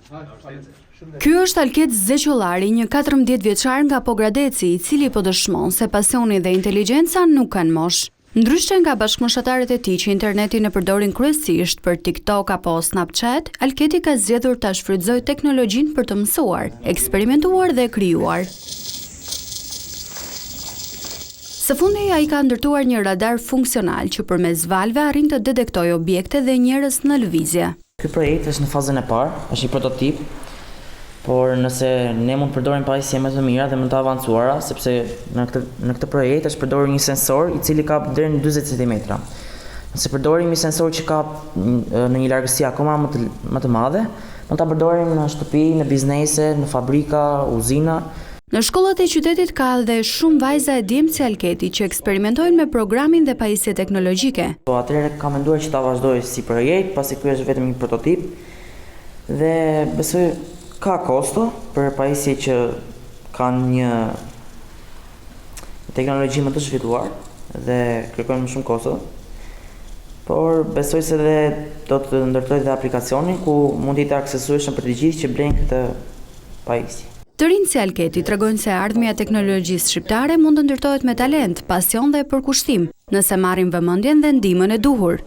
Ky është Alket Zeqollari, një 14 vjeçar nga Pogradeci, i cili po dëshmon se pasioni dhe inteligjenca nuk kanë moshë. Ndryshe nga bashkëmoshatarët e tij që internetin e përdorin kryesisht për TikTok apo Snapchat, Alketi ka zgjedhur ta shfrytëzojë teknologjinë për të mësuar, eksperimentuar dhe krijuar. Së fundi ai ka ndërtuar një radar funksional që përmes valëve arrin të detektojë objekte dhe njerëz në lëvizje. Ky projekt është në fazën e parë, është një prototip, por nëse ne mund të përdorim pajisje më të mira dhe më të avancuara, sepse në këtë në këtë projekt është përdorur një sensor i cili kap deri në 40 centimetra. Nëse përdorim një sensor që kap në një largësi akoma më të më të madhe, mund ta përdorim në shtëpi, në biznese, në fabrika, uzina. Në shkollat e qytetit ka dhe shumë vajza e djem si Alketi që eksperimentojnë me programin dhe pajisje teknologjike. Po atëherë kam menduar që ta vazhdoj si projekt, pasi ky është vetëm një prototip dhe besoj ka kosto për pajisje që kanë një teknologji më të zhvilluar dhe kërkojnë më shumë kosto. Por besoj se dhe do të ndërtoj dhe aplikacionin ku mund të jetë aksesueshëm për të gjithë që blejnë këtë pajisje. Të rinjtë si Alketi tregojnë se e ardhmja e teknologjisë shqiptare mund të ndërtohet me talent, pasion dhe përkushtim, nëse marrin vëmendjen dhe ndihmën e duhur.